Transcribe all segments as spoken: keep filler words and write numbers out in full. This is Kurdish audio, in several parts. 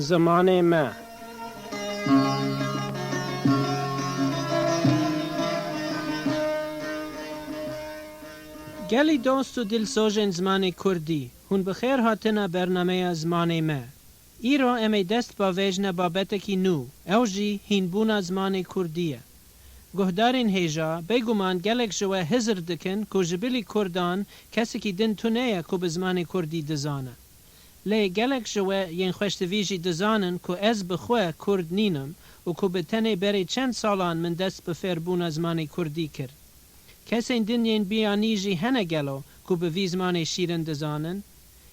Zimanê me. Gelî dost û dilsojên zimanê kurdî, hûn bi xêr hatine bernameya Zimanê Me. Îro em ê dest bavêjine babetekî nû, ew jî hînbûna zimanê kurdî ye. Guhdarên hêja, bêguman gelek ji we hizir dikin ku ji bilî kurdan kesekî din tune ye ku bi zimanê kurdî dizane. Lê gelek ji we yên xweştivî jî dizanin ku ez bi xwe kurd nînim û ku bi tenê berê çend salan min dest bi fêrbûna zimanê kurdî kir. Kesên din yên biyanî jî hene gelo ku bi vî zimanê şîrin dizanin?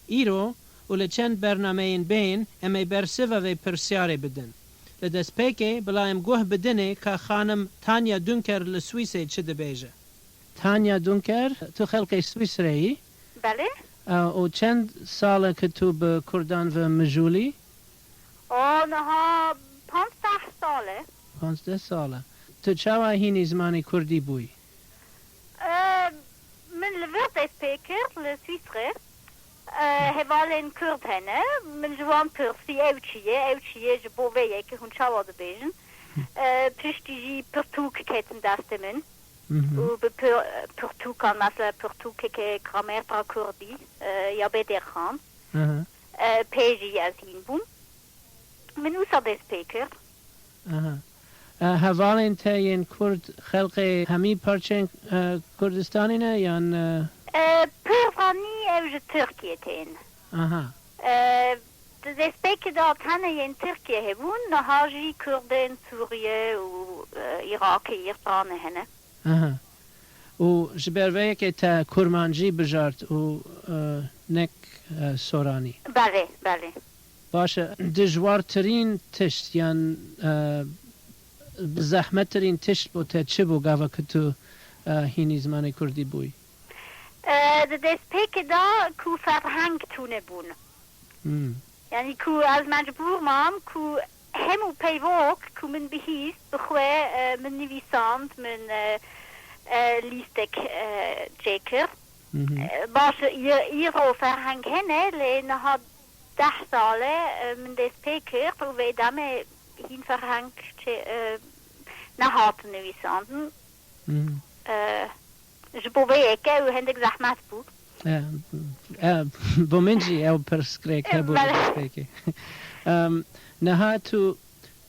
Îro û li çend bernameyên bên em ê bersiva vê pirsyarê bidin. Li destpêkê bila em guh bidinê ka xanim Tanya Dunker li Swîsê çi dibêje. Tanya Dunker, tu xelkê Swîsrê yî? Belê. E, û çend sal e ku tu bi kurdan ve mijûl î? O, niha panzdeh sal e. Panzdeh sal e. Tu çawa hînî zimanê kurdî bûyî? E, min li vir dest pê kir, li Swîsrê. E, hevalên kurd hene. Min ji wan pirsî, ew çi ye, ew çi ye, ji bo vê yekê hûn çawa dibêjin? E, piştî jî pirtûk ketin destê min. Mhm. Û bi pir-, pirtûkan, mesela pirtûkeke Gramêrta Kurdî, e, ya Bedêrxan, Aha. e, pê jî ez hîn bûm. Min wisa dest pê kir. Aha. E, hevalên te yên Kurd xelkê hemî parçeyên, e, Kurdistanê ne yan, e? E, pirvanî ew ji Tirkiyê tên. Aha. E, di destpêkê de tenê yên Tirkiyê hebûn, niha jî Kurdên Sûriye û, e, Iraqê, Îranê hene. Aha. Û ji ber vê yekê te kurmancî bijart û, e, nek, e, soranî? Belê, belê. Baş e, dijwartirîn tişt yan, e, bi zehmettirîn tişt bo te çi bû gava ku tu, e, hînî zimanê kurdî bûyî? E, di destpêkê de ku ferheng tune bûn. Hmm. Yanî ku ez mecbûr mam ku hemû peyvok ku min bihîst, bi xwe, e, min nivîsand, min, e, e, lîstek, e, çêkir. Mhm. E, baş, î-, îro ferheng hene, lê niha deh sal e, e, min dest pê kir û vê demê hîn ferheng çê, e, nehat nivîsandin. Mhm. E, Ji bo vê yekê ew hindek zehmet bû. E, e, bo min jî ew pirsgirêk hebû. Belê. Pirsgirêkê. Em, niha tu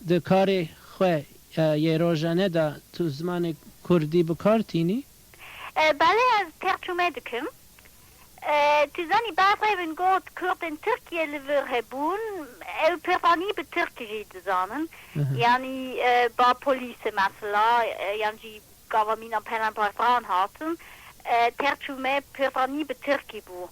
di karê xwe, e, yê rojane de tu zimanê kurdî bi kar tînî? E, belê, ez tercûme dikim. E, tu zanî, berxwe min got, Kurdên Tirkiye li vir hebûn, ew piranî bi tirkî jî dizanin. Hı hı. Yanî, e, ba polîsê mesela, e, yan jî gava mîna penaberdan hatin, e, tercûme piranî bi tirkî bû.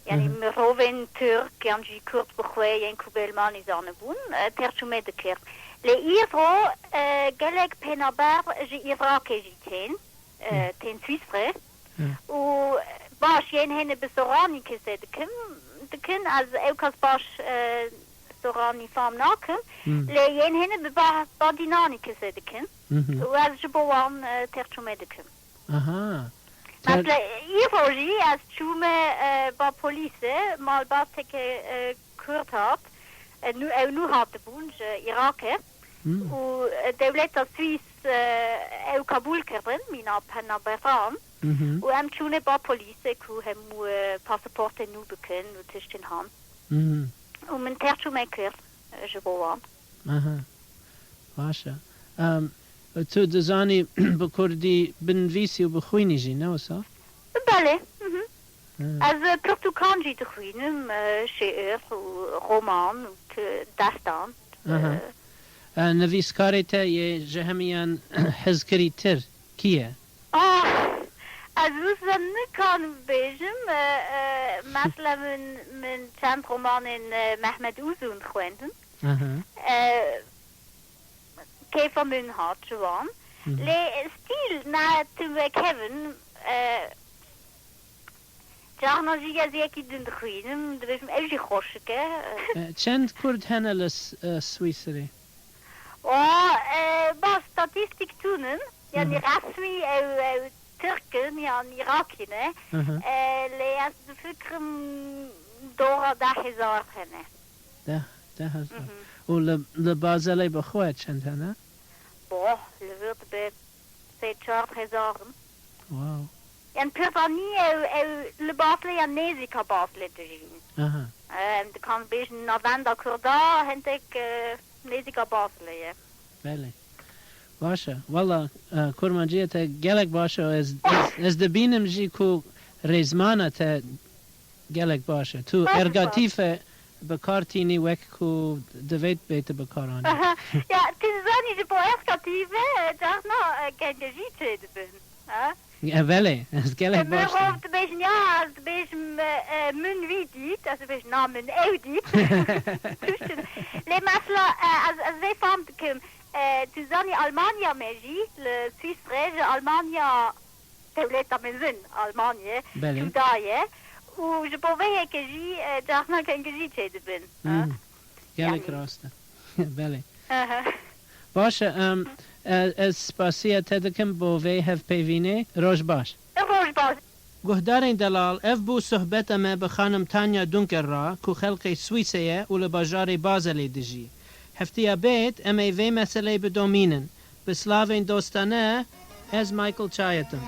Yanî Hı hı. mirovên Tirk yan jî Kurd bi xwe yên ku bi Elmanî zanibûn, e, tercûme dikir. Lê îro, e, gelek penaber ji Iraqê jî tên, e, Hı. tên Swîsrê. Hı. Û baş yên hene bi soranî kise dikim, dikin, ez ew kes baş, e, soranî fam nakim. Hı. Lê yên hene bi ba-, badînanî kise dikin. Hı hı. Û ez ji bo wan, e, tercûme dikim. Aha. Ter- Mesela, îro jî ez çûme, e, ba polîsê, malbateke, e, Kurd hat. E, nû, ew nû hatibûn ji Iraqê. Hmm. Û, e, dewleta Swîs, e, ew qebûl kirin, mîna penaberan. Mhm. Û em çûne ba polîsê ku hemû, e, pasaportên nû bikin û tiştên han. Mhm. Û min tercûme kir, e, ji bo wan. Aha. Baş e. Em, tu dizanî bi kurdî binivîsî û bixwînî jî, ne wisa? Belê. Mhm. Hı. Ez, e, pirtûkan jî dixwînim, e, şiir û roman û ti-, destan. Aha. E, E, nivîskarê te yê ji hemiyan hizkirîtir kî ye? Ah, ez wisa nikanim bêjim. E, e, mesela min, min çend romanên, e, Mehmet Uzun xwendin. Aha. E, keyfa min hat ji wan. Hı hı. Lê stîl ne tim wek hev in, e, carna jî ez yekî din dixwînim, dibêjim ew jî xweşik e. E, çend Kurd hene li S-, e, Swîsrê? O, e, ba statîstîk tune in, yanî Hı hı. resmî ew, ew Tirk in yan Îrakî ne. Hı hı. E, lê ez difikirim dora deh hezar hene. Deh, deh hezar. Hı hı. Û li, li Bazelê bi xwe çend hene? Boh, li vir dibe sê çar hezar in. Wow. Yan pir da nî ew, ew li Bazelê yan nêzîka Bazelê dijîn. Aha. Em dikan bêjin navenda Kurda hindek, e, nêzîka Bazelê ye. Belê. Baş e. Wala, e, kurmanciyê te gelek baş e. Ez, ez, ez dibînim jî ku rêzmana te gelek baş e. Tu Baş e, ergatîfe bi kar tînî wek ku divêt bête bi kar anî. Aha. Ya, tu zanî ji bo ergatîfe, e, carna, e, kengejî çêdibin. Ha? E, belê, ez gelek Min baş rov dibînim. Dibêjin, ya, ez dibêjim, e, e, min wî dît, ez dibêjim, na, min ew dît. Tiştin. Lê mesela, e, ez, ez vê fam dikim. E, tu zanî Almanya me jî, li Swîsre, ji Almanya dewleta mezin Almanyê Belê. Cuda ye. Û ji bo vê yekê jî, e, carna kengejî çêdibin. Ha? Hmm. Gelek Yani. Rast e. Belê. Aha. Baş e, em, e, ez spasiya te dikim bo vê hevpeyvînê. Roj baş. Roj baş. Guhdarên delal, ev bû sohbeta me bi xanim Tanya Dunker re, ku xelkê Swîsê ye û li bajarê Bazelê dijî. Heftiya bêt, em ê vê meseleyê bidomînin. Bi slavên dostane, ez Michael Çayet im.